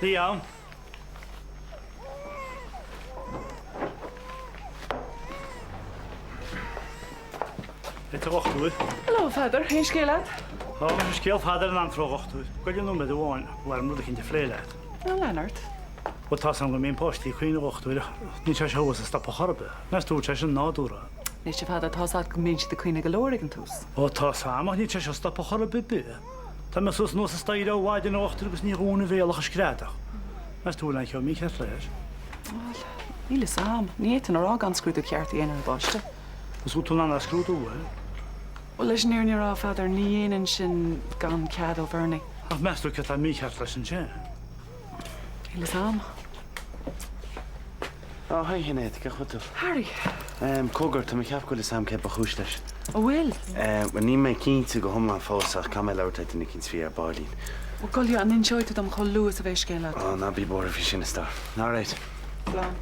Liam. Rith a dhochtúir. Hello, a Pheadair. Aon scéal agat? Tá scéal fada ar an antró, a dhochtúir. Gabh i leith nóiméad amháin, ba mhaith liom rud eicínt a phlé leat. Ná lean ort. Bhuel, tá's agam go mbíonn páistí ag caoineadh, a dhochtúir, ach níl sé seo thuas ag stopadh chor ar bith. Meas tú an bhfuil sé sin nádúrtha? Anois, a Pheadair, tá's agat go mbíonn siad ag caoineadh go leor ag an tús. Ó, tá's agam, ach níl sé seo ag stopadh chor ar bith bith. Tá mé suas anuas an staighre ó mhaidin, a dhochtúir, agus ní dhúnaim a bhéal ach ag screadach. Meas tú an bhfuil aon cheo mícheart leis? Bhuel, níl fhios a'm. Ní fhéadfainn a rá gan scrúdú ceart a dhéanamh ar an bpáiste. Is bhfuil tú in ann é a scrúdú, an bhfuil? Bhuel, leis an fhírinne a rá, a Pheadair, ní dhéanfainn sin gan cead ó Bhernie. Ach meas tú céard atá mícheart leis ansin? Níl fhios a'm. Ó, hi, Shinéad, cén chaoi a bhfuil tú? Harry. Cogar, tá mé ag ceapadh go bhfuil fhios a'm cé ba chúis leis. An bhfuil? Bhuel, níl mé cinnte go hiomlán fós ach caithfidh mé labhairt le duine eicínt faoi ar baillín. Bhuel, gabh i leith, an inseoidh tú dom chomh luath is a bheidh scéal agat? Ó, ná bí buartha faoi sin, a stór. Alright. Slán.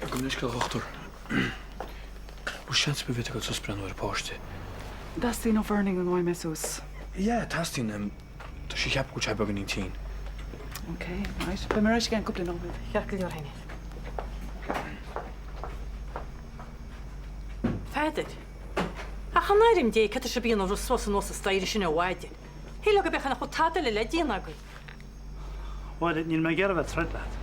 Gabh mo leithscéal a dhochtúir. Bhfuil seans ar bith go bhféadfá dul suas breathnú ar an bpáiste? Teastaíonn ó Bhernie go ngabhfaidh mé suas. Yeah, teastaíonn. Tá sí ag ceapadh go bhfuil sé beagáinín tinn. Ok, right. Beidh mé ar ais i gceann cúpla nóiméad. Ceart go leor, a Shinéad. Pheadair. Ach in ainm Dé, cad tá sibh a dhéanamh ag rith suas anuas an staighre sin ó mhaidin? Shílfeá go mbeadh nach bhfuil tada eile le déanamh agaibh. Bhuel, níl mé ag iarraidh a bheith ag troid leat.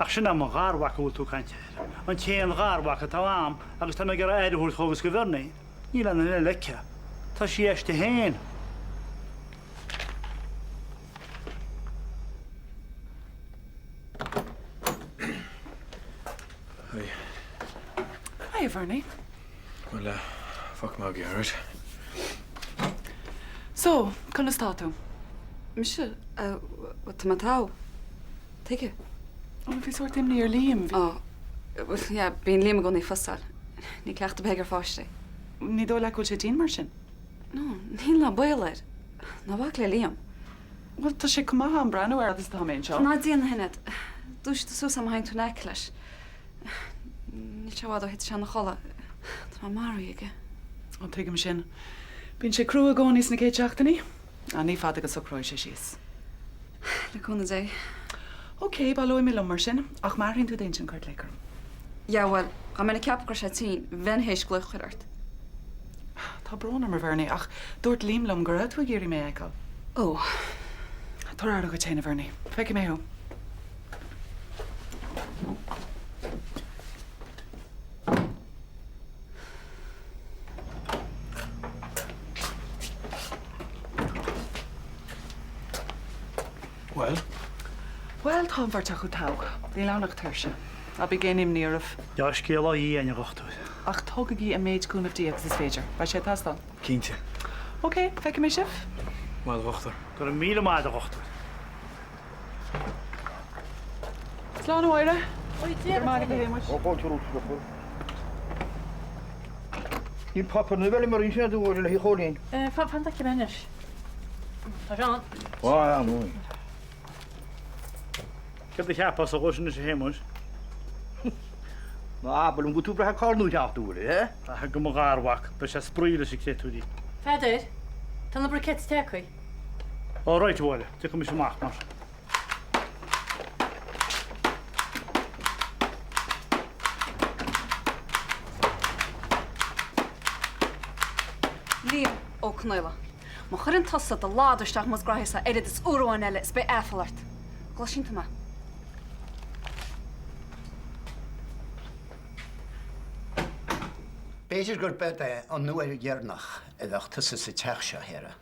Ach sin é mo gharmhac a bhfuil tú ag caint air. An t-aon gharmhac atá a'am agus tá mé ag iarraidh aire a thabhairt dhó agus do Bhernie. Níl aon duine eile aici. Tá sí aisti féin. Hi. Hi, a Bhernie. Bhuel, eh, fágfaidh mé agaibh, alright? So, conas tá tú? Mise? Eh, bhuel, tá mé togha. Tuige? Ó, bhí sórt imní ar Liam, bhí. Ó, bhuel, yeah, bíonn Liam i gcónaí ag fusáil. Ní cleachtadh ar bith aige ar pháistí. Ní dóigh leat go bhfuil sé tinn mar sin? No, níl ná baol air. Ná bac le Liam. Bhuel, tá sé chomh maith a'm breathnú air fhad is atá mé anseo. Ná déan, a Shinéad. Dúisigh tú suas é má théann tú in aice leis. Níl sé i bhfad ó thit sé ina chodladh. Tá mé maraithe aige. Ó, tuigim sin. Bíonn sé crua i gcónaí sna chéad seachtainí. Ach ní fada go socróidh sé síos. Le cúnamh Dé. Ok, baileoidh mé liom mar sin. Ach má athraíonn tú d'intinn, cuir glaoch orm. Yeah, bhuel, dá mbeinn ag ceapadh go raibh sé tinn, bheinn théis glaoch a chur ort. Tá brón orm, a Bhernie, ach dúirt Liam liom go raibh tú ag iarraidh mé a fheiceáil. Ó. Tabhair aire dhuit féin, a Bhernie. Feicfidh mé thú. Bhuel? Bhuel, tá an bheirt acu togha. Níl ann ach tuirse. Ná bíodh aon imní oraibh. Dea-scéal á dhíth againn, a dhochtúir. Ach tugaigí an méid cúnamh di agus is féidir. Beidh sé ag teastáil. Cinnte. Ok, feicfidh mé sibh. Bhuel, a dhochtúir. Go raibh míle maith agat, a dhochtúir. Slán, a Mháire. Go raibh maith agat, a Shéamuis. Níl páipéar na bhfeilm ar aon uair le hí Chóilín. Fan go bhfeicfidh mé anois. Tá sé ann. Á, an uain. Céard a cheapfá dhó sin anois, a Shéamuis? Ná abair liom go bhfuil tú ag brath ar carr nua teacht uair, eh? Brath go mo gharmhac, beidh sé spraoi leis an créatúirín. Pheadair, tá na briquettes tagtha. All right, a Mháire, tiocfaidh mise amach mar sin. Liam Ó Conaola, má chuireann tusa do ladar isteach mo ghraithese oiread is uair amháin eile is beidh aiféala ort. Gcloiseann tú mé? B'fhéidir gurb é an uair dheireanach a bheadh tusa sa teach seo, a Shéara.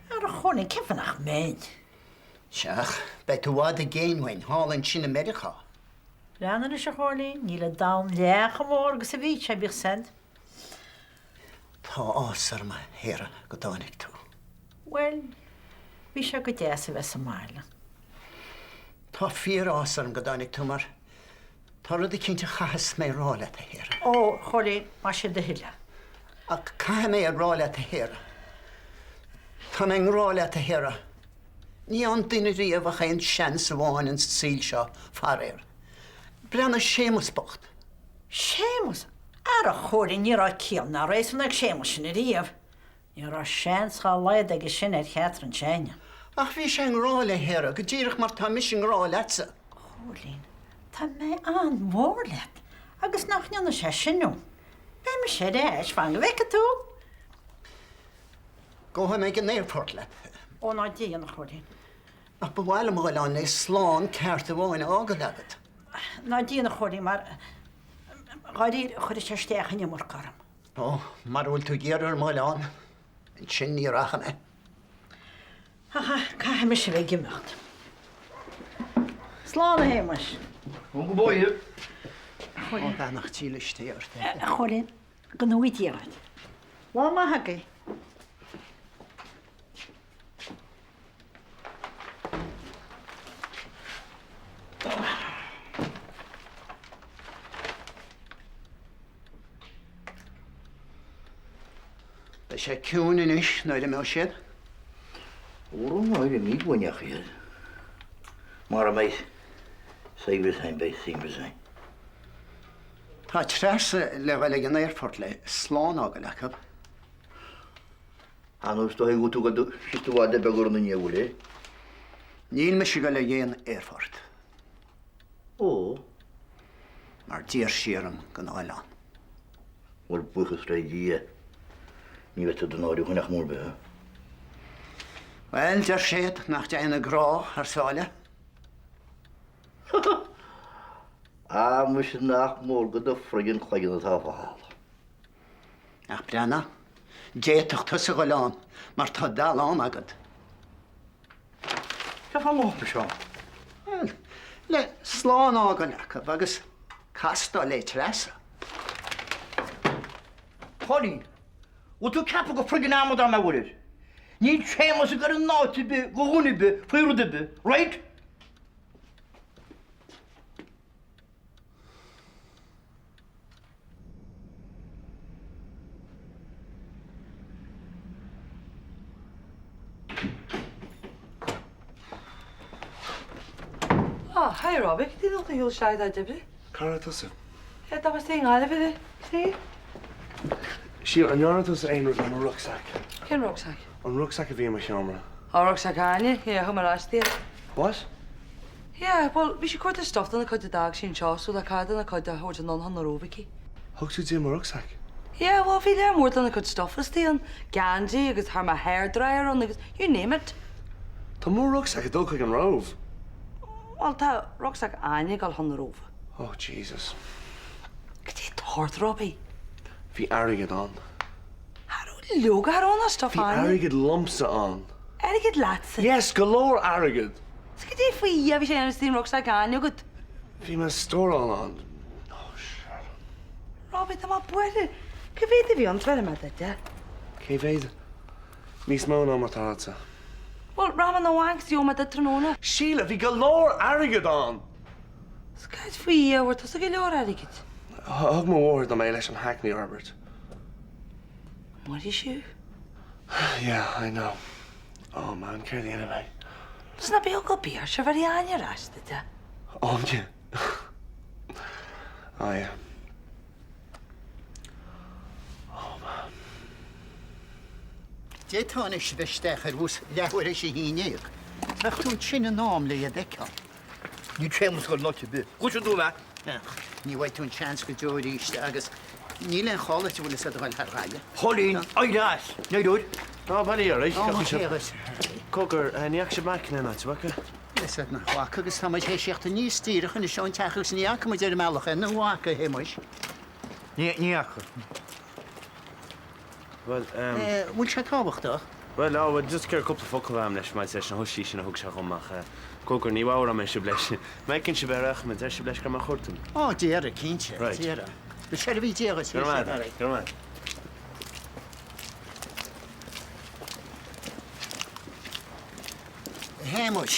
Ara a Chóilín, cén fáth nach mbeinn? Sea, ach beidh tú i bhfad i gcéin uainn, thall ansin i Meiriceá. Lean anois, a Chóilín, níl an domhan leath chomh mór agus a bhí sé, bíodh san. Tá áthas orm, a Shéara, go dtáinig tú. Bhuel, bhí sé go deas a bheith sa mbaile. Tá fíor-áthas orm go dtáinig tú mar tá rud eicínt a chaithfeas mé a rá leat, a Shéara. Ó, a Chóilín, más é do thoil é. Ach caithfidh mé a rá leat, a Shéara. Tá mé i ngrá leat, a Shéara. Ní fhaigheann duine riamh ach aon seans amháin insa saol seo, faraor. Breathnaigh Séamus bocht. Séamus? Ara, a Chóilín, ní raibh ciall ná réasún ag Séamus sin ariamh. Ní raibh seans dhá laghad aige sin ar Chatherine s'againne. Ach bhí sé i ngrá le Hera, go díreach mar tá mise i ngrá leatsa. A Chóilín, tá mé an-mhór leat agus nach ndéanfaidh sé sin liom. Beidh mise ar ais, fan go bhfeicfidh tú! Gabhfaidh mé ag an aerfort leat. Ó ná déan, a Chóilín. Ach ba mhaith liom a dhul ann le slán ceart amháin a fhágáil agat. Ná déan, a Chóilín, mar dháiríre chuirfeadh sé isteach an iomarca orm. Ó, mara bhfuil tú ag iarraidh orm a dhul ann, ansin ní rachaidh mé. Ach caithfidh mise a bheith ag imeacht. Slán, a Shéamais. Go bhfóire. Ó, beannacht dílis Dé ort. A Chóilín, go ngnóthaí Dia leat. Lá maith agaibh. Beidh sé ciúin anois nuair a imeoidh siad. Ó, náire, ní buaineach iad. Mara mbeidh saibhreas againn, beidh saibhreas againn. Tá Treasa le dhul ag an aerfort le slán a fhágáil acu. Ar ndóigh is dóigh go bhfuil tú ag dul síos do mhada beag orm inniu, bhfuil, eh? Níl mise ag dul ag aon aerfort. Ó. Mar d'iarr sí orm gan a dhul ann. Bhuel, buíochas le Dia, ní bheidh tú do náiriú chun nach mór bith, eh? Bhuel, deir siad nach dtéann an grá thar sáile. Ah, muise nach mór go do friggin cloigeann atá fágtha. Ach breathnaigh, d'fhéadfadh tusa a dhul ann mar tá dallán agat. Cad fá mo seo? Bhuel, le slán a fhágáil acu agus castáil le Treasa. Chóilín, bhfuil tú ag ceapadh gur friggin amadán mé bhfuil? Níl Séamus ag dul in áit ar bith, go dhuine ar bith, faoi rud ar bith, right? Ah, hi Robbie, cad é dul do shiúl isteach i d'oibre? Cá raibh tusa? Eh, tá mé istigh i nGaillimh le cé? Síle, an ndearna tusa aon rud le mo rucksack? Cén rucksack? An rucksack a bhí i mo sheomra. Ó, rucksack Áine, yeah, thug mé ar ais di é. What? Yeah, bhuel, bhí sí ag cuartú stuff dona cuid a d'fhág sí anseo, so le cead dona cuid a thabhairt anonn chun na Róimhe aici. Thug tú di mo rucksack? Yeah, bhuel, bhí lear mór dona cuid stuff istigh ann, geansaí agus thar mo hair dryer ann agus you name it. Tá mo rucksack ag dul chuig an Róimh. Bhuel, tá rucksack Áine ag dul chun na Róimhe. Oh, Jesus. Cad é atá ort, Robbie? Bhí airgead ann. Cha raibh leoga, cha raibh aon stuff Bhí Áine. airgead liomsa ann. Airgead leatsa? Yes, go leor airgead! 'S cad é faoi Dhia a bhí sé ina istigh in rucksack Áine agat? Bhí mo stórán ann. Oh shit. Robbie, tá mé buartha. Cá mhéad a bhí ann, bhéarfaidh mé duit é. Cé mhéad? Níos mó ná mar atá agatsa. Bhuel, rachaidh mé 'na bhanc 's gheobhaidh mé duit tráthnóna. Síle, bhí go leor airgead ann! 'S cad faoi Dhia a bhfuair tusa go leor airgid? Thug mo mháthair dom é leis an Hackney a fhorbairt. Muiris thú? Yeah, I know. Oh man, céard a dhéanfaidh mé? 'S ná bíodh go bíodh sibh ar Áine ar ais duit é. Áine? Oh yeah. Oh man. D'fhéadfá anois a bheith isteach ar bhus leathuair théis a haon déag. Bheadh tú ansin in am le iad a fheiceáil. Níl Séamus ag dul in áit ar bith. Gluaiseann tú mé. Ach ní bhfaighidh tú an seans go deo arís agus níl aon chall duit an bhfuil fhios agat a dhul thar Ghaillimh. Chóilín, éirigh as! Ní dúirt. Ná bail ó Dhia oraibh. Ó, mo chéad. Cogar, ní fhaca sibh Mac in aon áit, an bhfaca? Níl fhios agat nach bhfaca agus tá muid théis theacht aníos díreach anois ón teach agus ní fhaca muid ar an mbealach é, nó an bhfaca, a Shéamuis? Ní fhaca. Bhuel, ehm. Bhfuil sé tábhachtach? Bhuel, á, bhuel, just cúpla focal agam leis maidir leis na huiscí sin a thug sé dhom ach, eh, cogar, ní mheabhróidh mé sibh leis. Má fheiceann sibh é ar aon chuma, deir sibh leis go raibh mé á chuartú. Á, déarfaidh, cinnte, Right. déarfaidh. Go seirbhí Dé dhuit, Go raibh maith agat, go raibh maith agat. A Shéamuis.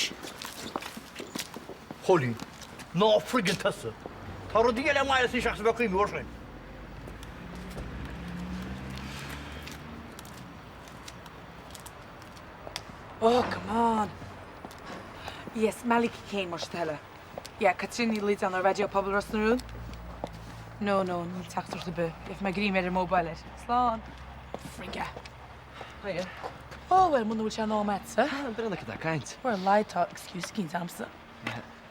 Chóilín, ná friggin tusa. Tá rudaí eile i mbaile anois seachas a bheith ag cuimhniú air sin. Oh, come on. Yes, Malachy Kane, más tuile. Yeah, Caitríona Ní Loideáin ó Raidió Pobail Ros na Rún. No, no, níl teachtaireacht ar bith. Gheobhaidh mé greim ar an mobile air. Slán. Frigga. Hiya. Ó, bhuel, muna bhfuil sé in am a'dsa. Breathnaigh cad tá ag caint. Ar a laghad tá excuse eicínt a'msa.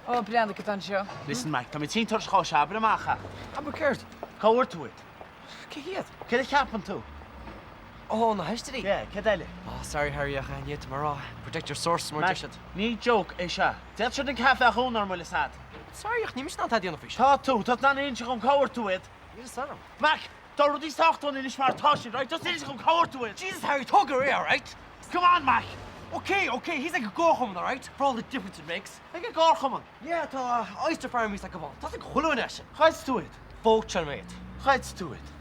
Ó, breathnaigh cad tá anseo. Listen, Mac, tá mé tinn tuirseach dhó seo, abair amach é. Abair céard? Cá bhfuair tú iad? Cé hiad? Céard a cheapann tú? Ó, na hoistrí? Yeah, céard eile? Ó, sorry Harry, ach ní fhéadfainn a rá. Protect your sources, mar a deir Mac, siad. ní joke é seo. D'fhéadfadh siad an caife a dhúnadh orm, bhfuil fhios a'd. Sorry, ach níl mise in ann tada a dhéanamh faoi seo. Tá tú, tá tú in ann inse dhom cá bhfuair tú iad. Níl fhios a'm. Mac, Tá rudaí sách dona anois mar atá siad, right? Just inis dhom cá bhfuair tú iad. Jesus Harry, tóg ar é, alright? Come on, Mac! Ok, ok, he's ag an gcomharchumann, alright? For all the difference it makes. Ag an gcomharchumann? Yeah, tá oyster farm ag gabháil. Tá ag chuile dhuine é sin. Ghoid tú iad. Phóitseáil mé iad. Ghoid tú iad.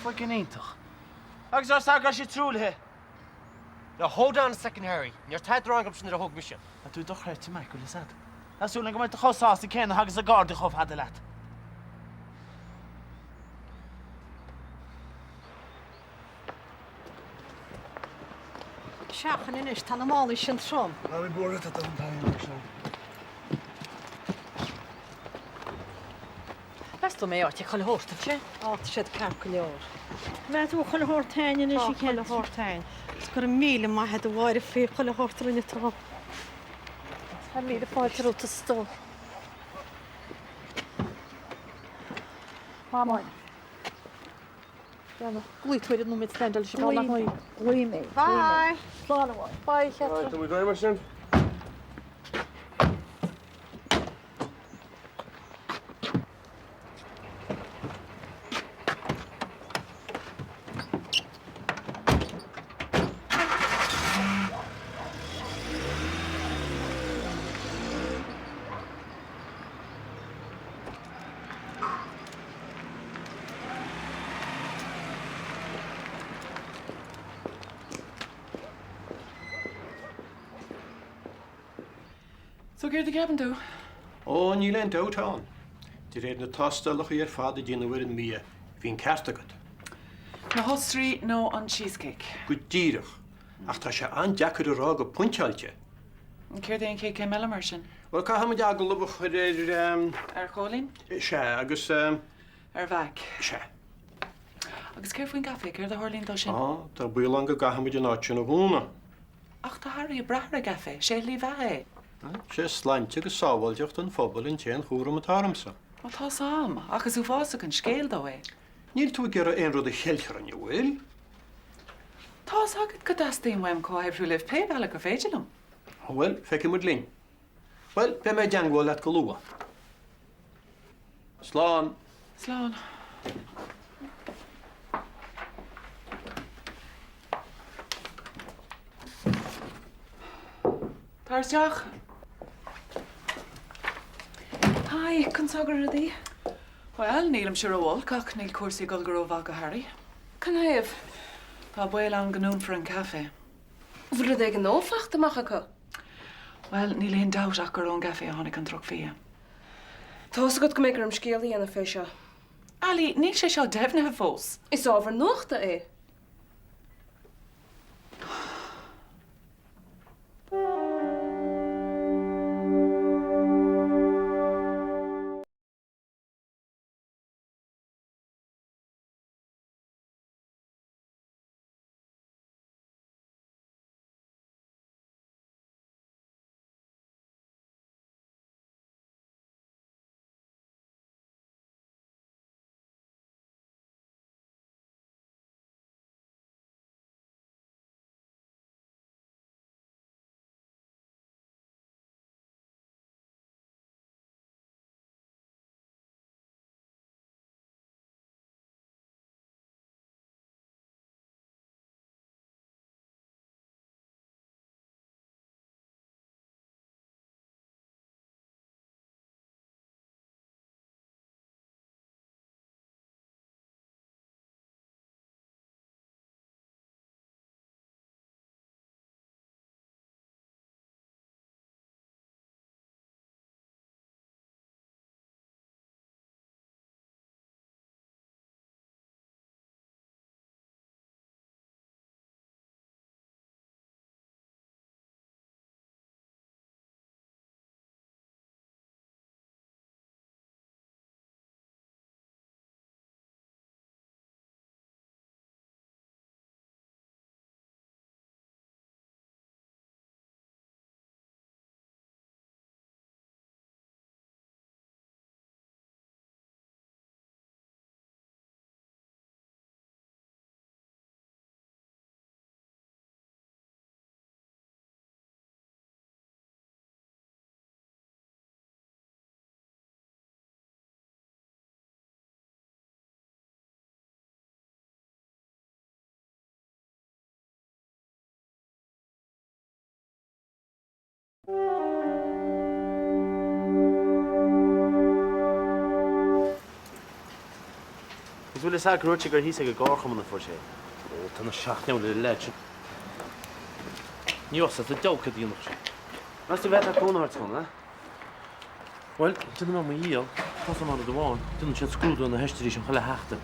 Fucking iontach. Agus ar sar go raibh siad truaillithe. Now hold on a second Harry, ní raibh tada wrong acu sin nuair a thóg mise iad. Tá tú dochreidte, Mac, bhfuil fhios a'd. Tá súil agam go mbeidh tú chomh sásta céanna agus na Gardaí chomh fada leat. Seachain anois, tá na málaí sin trom. Ná bí buartha, tá dom taithí mar seo. Meas tú an mbeidh áit ag chuile shórt ansin? Á, tá siad ceart go leor. Meas tú chuile shórt a'ainn anois, a Tá chuile shórt a'ainn. Is go raibh míle maith a'd a Mháire faoi chuile shórt a rinne tú. Tá míle fáilte romhat a stór. Mamó. Glaofaidh tú air an nóiméad slán leis an gcall. Glaofaidh mé. Bye. Slán a Mháire. Bye, Catherine. Tá muid réidh mar sin. So céard a cheapann tú? Ó, níl aon dabht ann. De réir na tástálacha ar fad a déanadh ar an mbia, bhí an ceart agat. Na hosraí nó an cheesecake? Go díreach. Ach tá sé an-deacair a rá go pointeáilte. Céard é an chéad chéim eile mar sin? Bhuel, caithfidh muid agallamh a chur ar. Ar Chóilín? Sea, agus. Ar Mhac? Sea. Agus céard faoin gcaife? Céard a tharlaíonn dó sin? Á, tá baol ann go gcaithfidh muid an áit sin a dhúnadh. Ach tá Harry ag brath ar an gcaife. Sé a shlí bheatha é. Sé sláinte agus sábháilteacht an phobail an t-aon chúram atá ormsa. Bhuel, tá's a'm, ach is uafásach an scéal dó é. Níl tú ag iarraidh aon rud a cheilt orainn, an bhfuil? Tá's agat go dteastaíonn uaim comhoibriú libh pé bealach gur féidir liom. Bhuel, feicfidh muid linn. Bhuel, beidh mé i dteangmháil leat go luath. Slán. Slán. Tar isteach. Hi, conas tá rudaí? Bhuel, nílimse ró-olc ach níl cúrsaí ag dul go rómhaith do Harry. Canathaobh? Tá baol ann go ndúnfar an caife. Bhfuil rud éigin nua fachta amach acu? Bhuel, níl aon dabht ach gur ón gcaife a tháinig an drochbhia. Tá's agat go mbeidh orm scéal a dhéanamh fé seo. Ali, níl sé seo deimhnithe fós. Is ábhar nuachta é. bhfuil fhios agat gur dhúirt sé gur thíos ag an gcomharchumann a fuair sé é. Ó, tá na seacht ndeabhail ar an leaid sin. Ní raibh sa diabhal céard a dhéanfadh sé. Meas tú an bhféadfá cúnamh a thabhairt dhom, eh? Bhuel, déanfaidh mé mo dhícheall, tosóidh mé ar rud amháin, déanann siad scrúdú ar na haisteoirí sin chuile sheachtain.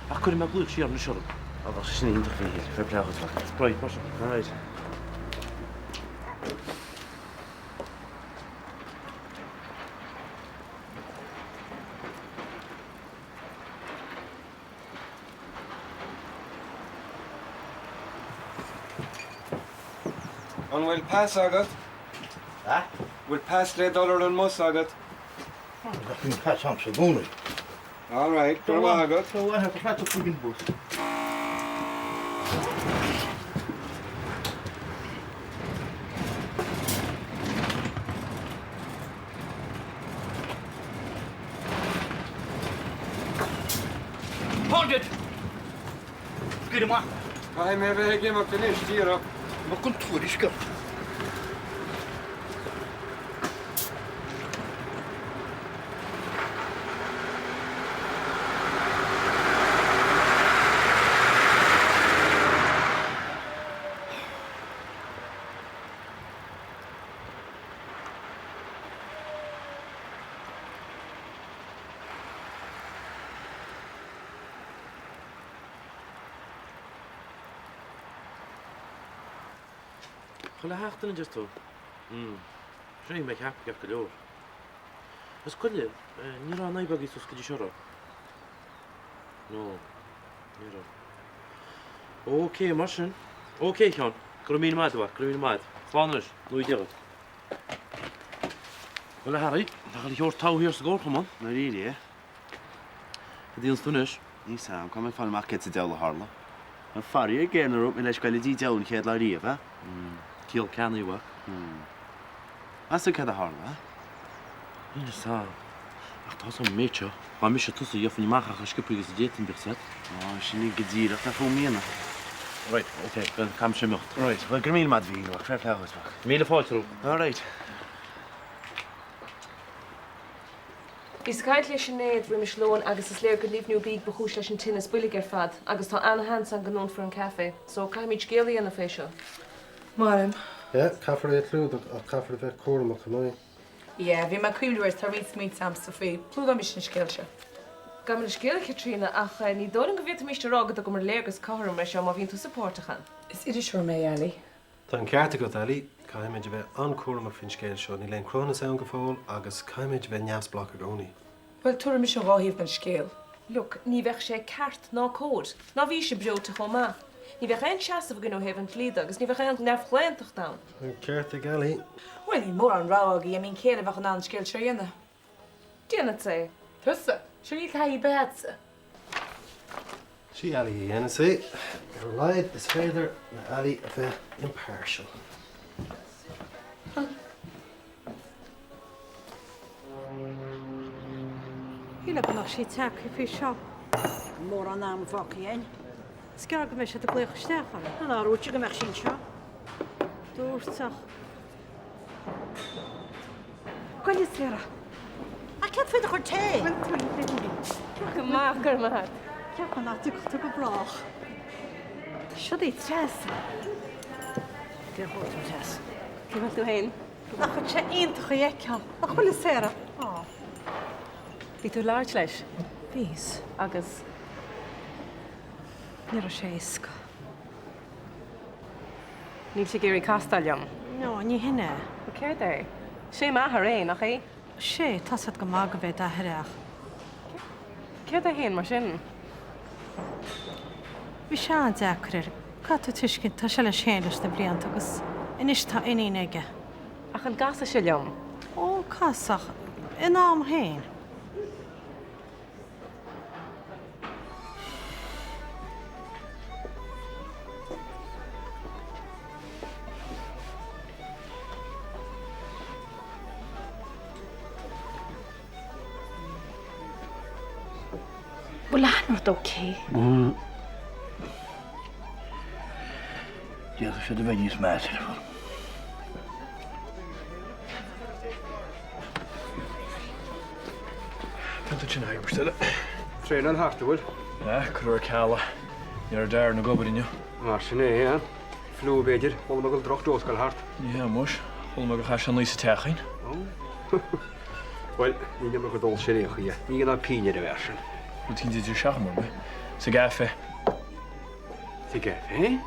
Ach cuirfidh mé glaoch siar anois orthu. Á, bheadh sé sin iontach, a Mhíchíl. Fair play dhuit, mhac. Right, mar sin. All right. An bhfuil pas agat? A? Bhfuil pas le dul ar an mbus agat? Bíonn pas a'msa i gcónaí. All right, go raibh maith agat. Go raibh maith agat, chuig an bus. Hold it! Scaoil amach! Caithfidh mé a bheith ag imeacht anois, díreach. Mac an tuairisc ort. Chuile sheachtain a deir tú? Mm. Sin é mé ceaptha ceart go leor. Is cuile, ní raibh aon fhadhb agaibh suas go dtí seo raibh? No, ní raibh. Ok, mar sin. Ok, a Sheáin. Go raibh míle maith agat, go raibh míle maith agat. Slán anois, nó Dia duit. Bhuel, a Harry, tá chuile shórt togha thiar sa gcomharchumann. Ndáiríre, eh? Cad a dhéanfas tú anois? Níl 'fhios a'm, caithfidh mé fáil amach céard sa diabhal a tharla. Tá faraor géar nár dhúirt mé leis goil go dtí diabhal an chéad lá riamh, eh? Ciall ceannaí, a mhac. Meas tú céard a tharla, eh? Níl 'fhios a'm. Ach tá 'fhios a'm an méid seo, dá mise tusa, gheofainn amach chomh sciobtha agus a d'fhéadfainn, bíodh 'fhios a'd. Á, sin é go díreach, tá fúm a dhéanamh. Right, ok, Ben, caithfidh mise imeacht. Right, bhuel, go raibh míle maith a'd, a Mhíchíl, fair play dhuit, mhac. Míle fáilte romhat. All right. Bhíos ag caint le Sinéad roimis lón agus is léir gur nimhniú bídh ba chúis leis an tinneas boilg ar fad agus tá ana-sheans ann go ndúnfar an caife so caithfimid scéal a dhéanamh fé seo. Mairim. Yeah, caithfear é a chlúdach ach caithfear a bheith cúramach chomh maith. Yeah, bhí mé ag cuimhniú air, tá roinnt smaointe a'msa faoi. Clúdóimis an scéal seo. Gabh mo leithscéal, a Chaitríona, ach ní dóigh liom go bhféadfaimis a rá go dtugamar léargas cothrom air seo má bhíonn tusa páirteach ann. Is iriseoir mé, Ali. Tá an ceart agat, Ali. Caithfimid a bheith an-chúramach faoin scéal seo. Níl aon cruthúnas ann go fóill agus caithfimid a bheith neamhspleách i gcónaí. Bhuel, tabharfaidh mise an dhá thaobh den scéal. Look, ní bheadh sé ceart ná cóir. Ná bhí sé breoite chomh maith. Ní bheadh aon seasamh againn ó thaobh an dlí de agus ní bheadh aon neamhchlaontacht ann. An ceart ag Ali. Bhuel, níl mórán rogha againn, I mean cé eile a bheadh in ann an scéal seo a dhéanamh? Déanfadsa é. Tusa? Sure níl taithí ar bith a'dsa. Sí Ali a dhéanas é. Ar a laghad is féidir le Ali a bheith impartial. Shílfeá go mbeadh sí tagtha faoi seo. Mórán ama fágtha againn. Is gearr go mbeidh siad ag glaoch isteach orainn. Nár dhúirt tú go mbeadh sí anseo? Dúirt ach. Goile Sarah. Ach céard faoi do chuid tae? Go maith, go raibh maith agat. Ceapaim nach dtiocfaidh tú go brách. Siod í Treasa. Dia dhuit, a Threasa. Cén bhfuil tú féin? Nach bhfuil sé iontach í a fheiceáil? Nach bhfuil, a Sarah? Á. Bhí tú ag labhairt leis? Bhíos. Agus? Ní raibh sé éasca. Níl sé ag iarraidh castáil liom. No, ní hin é. Ó céard é? Sé m'athair é, nach é? Sé, tá's agat go maith gurb é d'athair é ach. Céard é féin mar sin? Bhí sé an-deacair air. Caithfidh tú tuiscint, tá sé leis féin leis na blianta agus anois tá iníon aige. Ach an gcasfaidh sé liom? Ó, casfaidh. Ina am féin. Bhfuil achan rud ok? Bhuel, d'fhéadfadh siad a bheith níos measa ar fad. Tá tú sin agam, Stella. Traenáil thart, an bhfuil? Ah, cuireadh ar ceal é. Ní raibh Darren ag obair inniu. Mar sin é, eh? Fliú, b'fhéidir. Chuala mé go bhfuil drochdose ag dul thart. Ní hea, muis. Chuala mé gur chaith sé an oíche sa teachín. Ó. Bhuel, ní iomarca d'ól sé ar aon chaoi é. Ní dhéanfá pínn ar an bhfear sin. Rud éicint idir seachmar mé. Sa gcaife. Sa gcaife?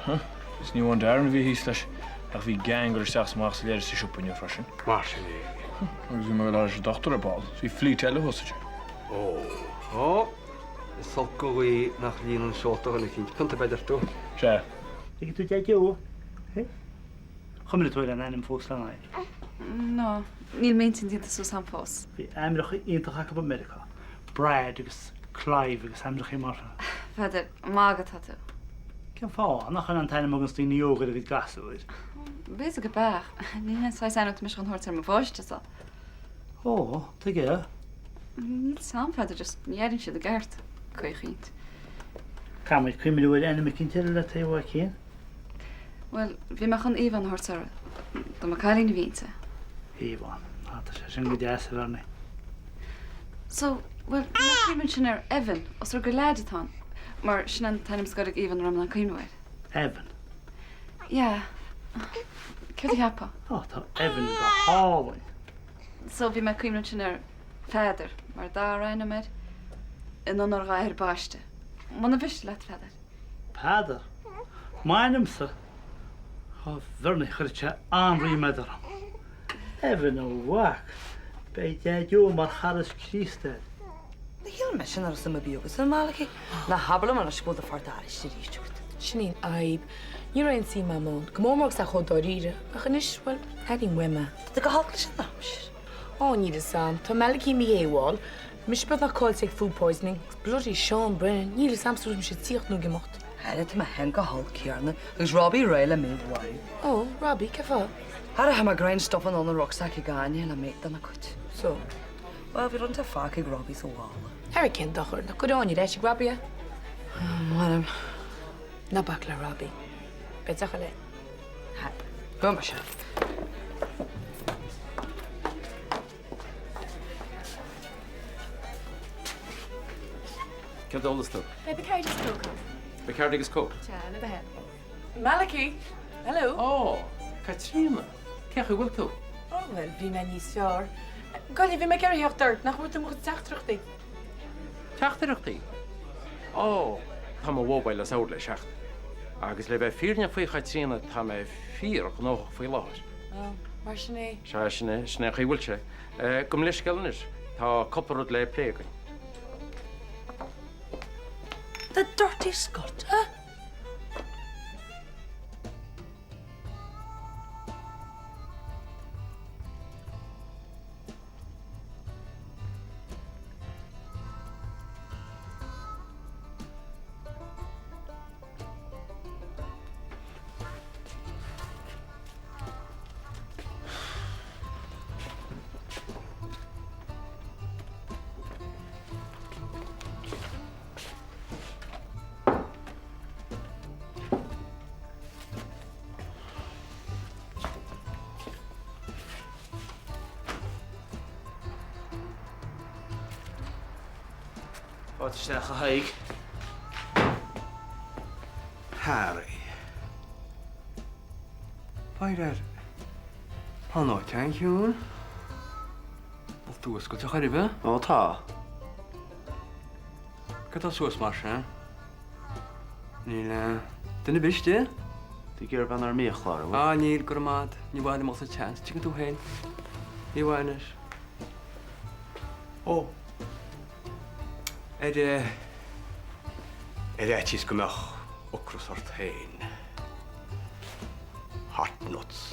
Huh. Is ní amháin Darren a bhí thíos leis, ach bhí gang ag dul isteach is amach sa leithreas sa siopa inniu freisin. Mar sin é. Agus bhí mé ag dul leis an dochtúir ar ball. Bhí fleet eile thuas ansin. Ó. Ó. Is olc an ghaoth nach líonann seolta dhuine eicínt. Pionta b'fhéidir tú. Sea. Tuigeann tú Deaideo? Hé? Chuimhnigh tú ar an ainm fós lena aghaidh? No, níl m'intinn déanta suas a'm fós. Bhí ainmneacha iontacha acu i Meiriceá. Brad agus Clive agus ainmneacha mar sin. Pheadair, ag magadh atá tú. Cén fáth? Nach in an t-ainm a thuganns daoine óga ar a gcuid gasúir? B'fhéidir go b'ea, ach ní hé an saghas ainm atá mise chun thabhairt ar mo pháiste-sa. Ó, tuige? Níl 'fhios a'm, Pheadair, just ní airíonn siad i gceart, caochaínt. Caithfidh muid cuimhniú ar ainm eicínt eile le taobh Joaquín. Bhuel, bhí mé chun Ivan a thabhairt air, dá mba cailín a bhí inti. Ivan. Á, tá sé sin go deas, a Bhernie. So, bhuel, bhí mé ag cuimhniú ansin ar Evan, os rud gur leaid atá ann, mar sin an t-ainm scoile ag Ivan a raibh mé in ann cuimhniú air. Evan. Yeah. Céard a cheapfá? Á, tá Evan go hálainn. So, bhí mé ag cuimhniú ansin ar Pheadar, mar dara ainm air, in onóir dhá athair baiste. Muna mhiste leat, a Pheadair. Peadar. M'ainmsa. Á, a Bhernie, chuirfeadh sé an-ríméad orm. Evan, a mhac. Beidh Daideo mar chara is Críosta air. Ní shílim mise nach raibh suim ar bith agatsa i Malachy. Ná habair liom anois go bhfuil do phort airist arís agat. Sin í an fhadhb. Ní raibh aon suim agam ann, go mór mór agus é chomh dáiríre. Ach anois, bhuel, airím uaim é. Tá tú go holc leis an aimsir. Ó, níl fhios a'm. Tá Malachy imithe AWOL. Mise beagnach caillte ag food poisoning. Agus bloody Seán Brennan, níl fhios a'msa an bhfuil mise ag tíocht nó ag imeacht. Ara, tá mé féin go holc, Thiarna, agus Robbie réidh le mé a mharú. Ó, Robbie, cén fáth? Ara, tá mé ag roinnt stuff anonn an rucksack ag Áine le mate dena cuid. So? Bhuel, bhí rud inteacht fágtha ag Robbie sa mhála. Ara, cén dochar, nach gcuir Áine ar ais ag Robbie é? M'anam. Ná bac le Robbie. Beidh deoch eile. Ha, go mba sin. Céard a ólas tú? Beidh Bacardi is Coke ann. Bacardi agus Coke? Sea, le do thoil. Malachy! Hello! Ó, Caitríona! Cén chaoi a bhfuil tú? Ó, bhuel, bhí mé níos fearr. Gabh i leith, bhí mé ag iarraidh theacht ort, nach bhfuair tú mo chuid teachtaireachtaí? Teachtaireachtaí? Ó, tá mo mhobile as ord le seachtain. Agus le bheith fírinneach faoi Chaitríona, tá mé fíorghnóthach faoi láthair. Ó, mar sin é. Sea, sin é, sin é an chaoi a bhfuil sé. Gabh mo leithscéal anois, tá cúpla rud le plé againn. The dirty scut, eh? Fáilte isteach, a Thaidhg. Harry. Faire air. Tá an áit an-chiúin. Bhfuil tú oscailte chor ar bith? Ó, tá. Cad tá suas mar sin? Níl duine ar bith istigh? Tú ag iarraidh bean ar an mbiachlár, an bhfuil? Á, níl, go raibh maith agat. Ní mhaith liom dul sa tseans, tuigeann tú féin. Ní mhaith anois. Ó. Ar, ar fhaitíos go mbeadh ocras ort féin. Hot nuts.